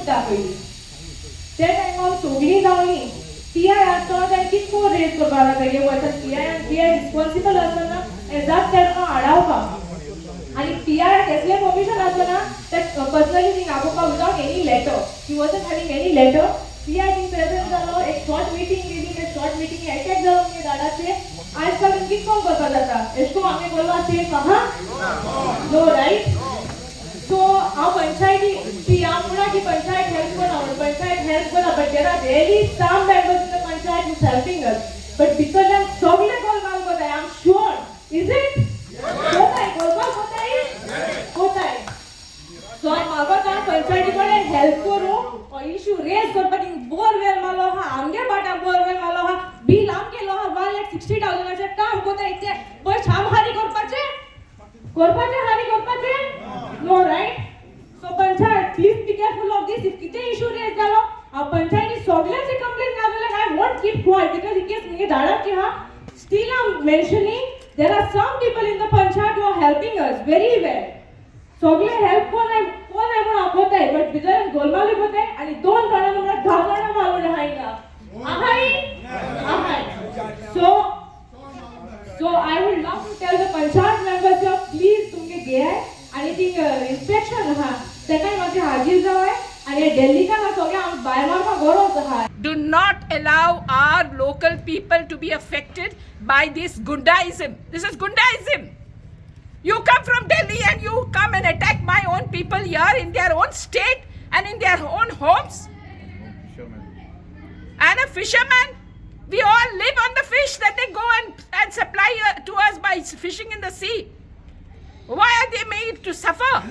सोदता पयलीं. त्या टायमार सगळीं जावनी पीआय आसतना ताणें कितें करून रेज करपाक जाता तेगे वचन पीआय. पीआय रिस्पॉन्सिबल आसतना जात तेका आडावपाक आनी पीआय कसलें परमिशन आसतना ते पर्सनली थिंग आपोवपाक without any letter. He wasn't having any letter. PI thing present जालो, एक शॉर्ट मिटींग केली. त्या शॉर्ट मिटींग एटॅक जालो आमगे दादाचेर. आयज काल कितें करून करपाक जाता? एशें करून आमगे कोलवा सेफ आहा? No, right? सो हांव पंचायती सी, हांव म्हणा की पंचायत हेल्प करना म्हणून. पंचायत हेल्प करना, but there are really some members in the panchayat who's helping us, but भितरल्यान सगळे गोलमाल कोताय. I am sure. Is it कोताय? गोलमाल कोताय, कोताय. सो हांव मागोता पंचायती कडेन हेल्प करूं. हो इशू रेज करपाक. बोरवेल मारलो आहा, आमगे बाटा बोरवेल मारलो आहा, बील आम केलो आहा 1,60,000 थाचें. काम कोताय ते पयशे आम हारी करपाचें, करपाचें, हारी करपाचें? No, right? So panchayat, please be careful of this. If कितें इशू रेज जालो, हांव पंचायती सगळ्यांचे कंप्लेन घालतलें. I won't keep quiet because in case मुगे दाडाची आहा. Still I am mentioning, there are some people in the panchayat who are helping us very well. सगळे help कोण आहे, कोण आहे म्हणून आपवताय, बट भितर गोलमालूय कोताय आनी दोन जाणां म्हणल्यार 10 जाणां मारून आहा हिंगा. आहाय, आहाय. So I would love to tell the panchayat members, please तुमगे घेयाय आनी थिंग इन्स्पेक्शन आहा तेकाय मातशें हाजीर जावाय आनी डेल्लीकार सगळें आमकां भायर मारपाक गरज आहा. Do not allow our local people to be affected by this gundaism. This is gundaism. You come from Delhi and you come and attack my own people here in their own state and in their own homes. And a fisherman, we all live on the fish that they go and supply to us by fishing in the sea. Why are they made to suffer?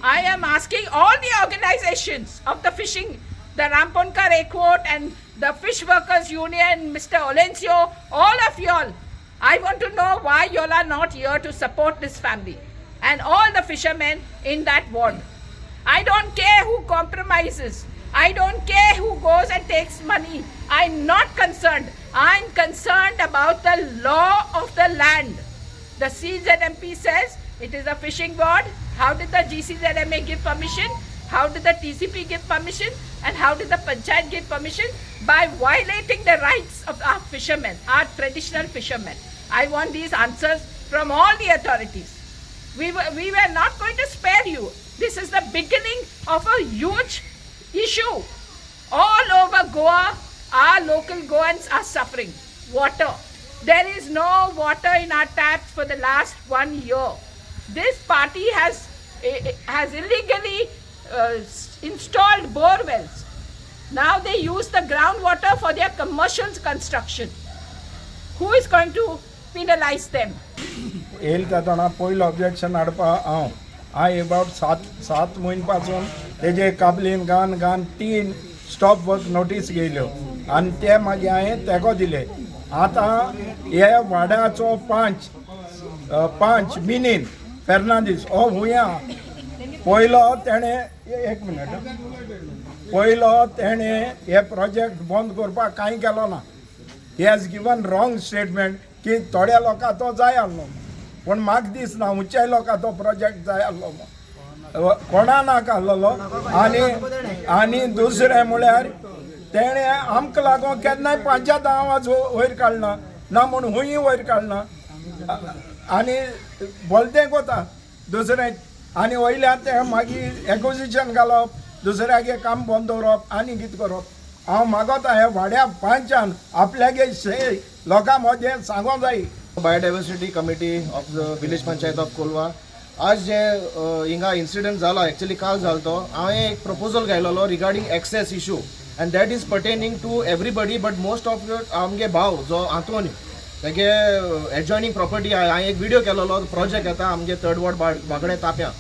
I am asking all the organizations of the fishing, the Ramponkar Ekvott and the Fish Workers Union, Mr. Olencio, all of y'all. I want to know why y'all are not here to support this family and all the fishermen in that ward. I don't care who compromises. I don't care who goes and takes money. I'm not concerned. I'm concerned about the law of the land. The CZMP says it is a fishing ward. How did the GCZMA give permission? How did the TCP give permission? And how did the panchayat give permission? By violating the rights of our fishermen, our traditional fishermen. I want these answers from all the authorities. We were not going to spare you. This is the beginning of a huge issue. All over Goa, our local Goans are suffering. Water. There is no water in our taps for the last one year. This party has illegally installed bore wells. Now they use the groundwater for their commercial construction. Who is going to penalize them? येयल तेदोना पयलो objection हाडपा हांव हांव एबावट सात म्हयने पासून तेजे काबलीन घान घान तीन स्टॉप वर्क नोटीस घेयल्यो आनी ते मागीर हांवें तेंको दिले. आतां हे वाड्याचो पांच पांच मिनीन फेर्नांदीस हो हुंय आहा. पयलो तेणें, एक मिनट, पयलो तेणें हे प्रोजेक्ट बंद करपाक कांय केलो ना. He has given wrong statement की थोड्या लोकांक तो जाय आहलो, पूण म्हाका दिसना उंचाय लोकांक तो प्रोजेक्ट जाय आहलो म्हूण. कोणा नाका आहलोलो. आनी दुसरें म्हळ्यार तेणें आमकां लागून केन्नाय पंचायत आवाज वयर काडना ना म्हूण हुंय वयर काडना आनी भलतें कोता दुसरें. आनी वयल्यान तें मागीर एक्विजिशन घालप, दुसऱ्यागे काम बंद दवरप आनी कितें करप. हांव मागोता हे वाड्या पंचान आपल्यागे शे लोकां मदें सांगों जाय. Biodiversity Committee of the Village Panchayat of Colva. आज जे हिंगा इन्सिडंट जाला, एक्चुअली काल जालो तो, हांवें एक proposal घायलेलो regarding access issue, and that is pertaining to everybody, but most of आमगे भाव जो आंतोनी, तेगे एडजॉयनींग प्रॉपर्टी आहा. हांवें एक विडियो केलेलो. प्रोजेक्ट येता आमगे थर्ड वॉर्ड बागडे ताप्यां,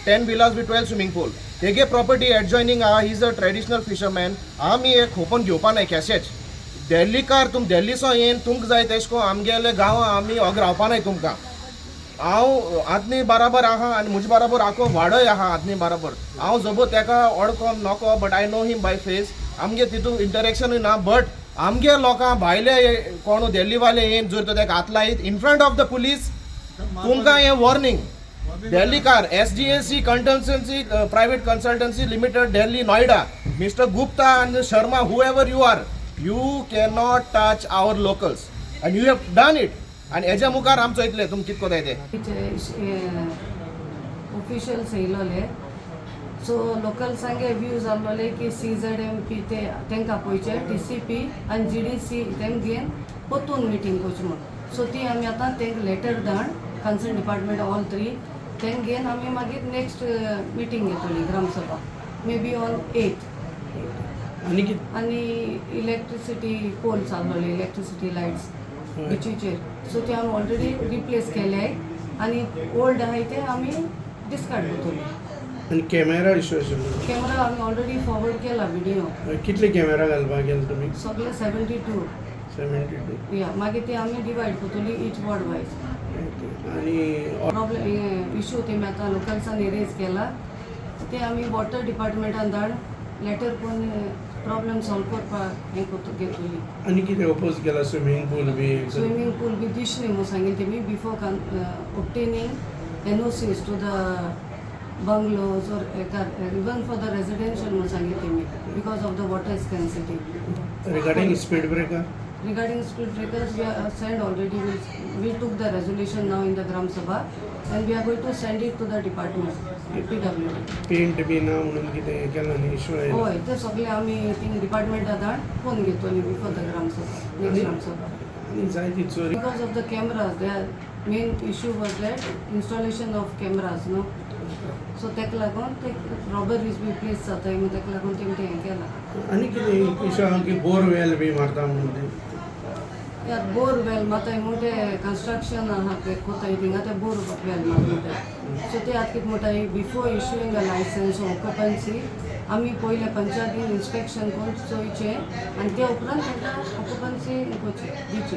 10 villas with 12 swimming pool. तेगे प्रॉपर्टी एडजॉयनींग आहा. He is a traditional fisherman. आमी एक खोपन घेवपा नाय कॅशेच. दिल्लीकार तुम दिल्लीसो येन तुमकां जाय तेश कोन आमगेले गांवां आमी ओग रावपा नाय तुमकां. हांव आदनी बाराबर आहा आनी म्हजे बाराबर आखो वाडोय आहा आदनी बाराबर. हांव जबो तेका ओळखोन नको, but I know him by face. आमगे तितून इंटरेक्शनूय ना, बट आमगे लोकां भायले कोण दिल्लीवाले येन जर तो तेका हात लायत in front of the police, तुमकां हें warning. Delhikar SDAC consultancy private consultancy limited, Delhi, Noida. Mister Gupta and Sharma, whoever you are, you cannot touch our locals and you have done it. आनी हेज्या मुखार आमचो इतले तुमी कित कोताय ते. ऑफिशियल्स येयलोले, सो लोकल्सांगे व्यूज आहलोले की सी झेड एम पी ते तांकां पळोवचे, टी सी पी आनी जी डी सी तेंक घेवन परतून मिटींग करची म्हूण. सो ती आमी आतां तांकां लेटर धाड, कन्सर्न डिपार्टमेंट ऑल थ्री तेंक घेवन आमी मागीर नेक्स्ट मिटींग घेतली ग्रामसभा, मे बी ऑन 8. आनी कितें? आनी इलेक्ट्रिसिटी पोल चालवले, इलेक्ट्रिसिटी लायट्स बिचीचेर, सो ते आमी ऑलरेडी रिप्लेस केले आनी ओल्ड आहाय ते आमी डिस्कार्ड करतले. आनी कॅमेरा इशू आशिल्लो. कॅमेरा आमी ऑलरेडी फॉरवर्ड केला व्हिडिओ. कितले कॅमेरा घालपाक गेले तुमी? सगळे 72. 72. या, मागीर ते आमी डिवायड करतली इच वॉर्ड वायज. आनी प्रॉब्लेम इशू तेमी आतां लोकल्सांनी रेज केला, ते आमी वॉटर डिपार्टमेंटान धाड लेटर करून प्रॉब्लेम सॉल्व करपाक हें करतो घेतली. आनी कितें ओपोज केला, स्विमींग पूल बी? स्विमिंग पूल बी दिशणे म्हणून सांगिल्लें तेमी, before obtaining NOCs to the bungalows or even for the residential म्हणून सांगिल्लें तेमी, because of the water scarcity. Regarding speed breaker? Regarding speed breakers, we are send already, we took the resolution now in the Gram Sabha and we are going to send it to the department, PWD. Paint बी ना म्हणून कितें हें केलां न्ही, issue आयला. हय, ते सगळे आमी थिंग डिपार्टमेंटा धाड फोन घेतली before the Gram Sabha, next Gram Sabha. आनी जायती चोरी. Because of the cameras, their main issue was that installation of cameras, no? So ताका लागून ते रॉबरीज बी प्लेस जाताय म्हणून ताका लागून तेमी तें हें केलां. आनी कितें इशू आहा की बोरवेल बी मारता म्हणून ते? बोर वेल माताय मोठे कन्स्ट्रक्शन आहा ते कोताय थिंगा, ते बोर वेल मात म्हणटाय. सो ते आतां कितें म्हणटाय, before issuing a licence occupancy आमी पयले पंचायतीन इन्स्पेक्शन करून चोयचें आनी ते उपरांत तांकां ऑक्युपन्सी दिवची.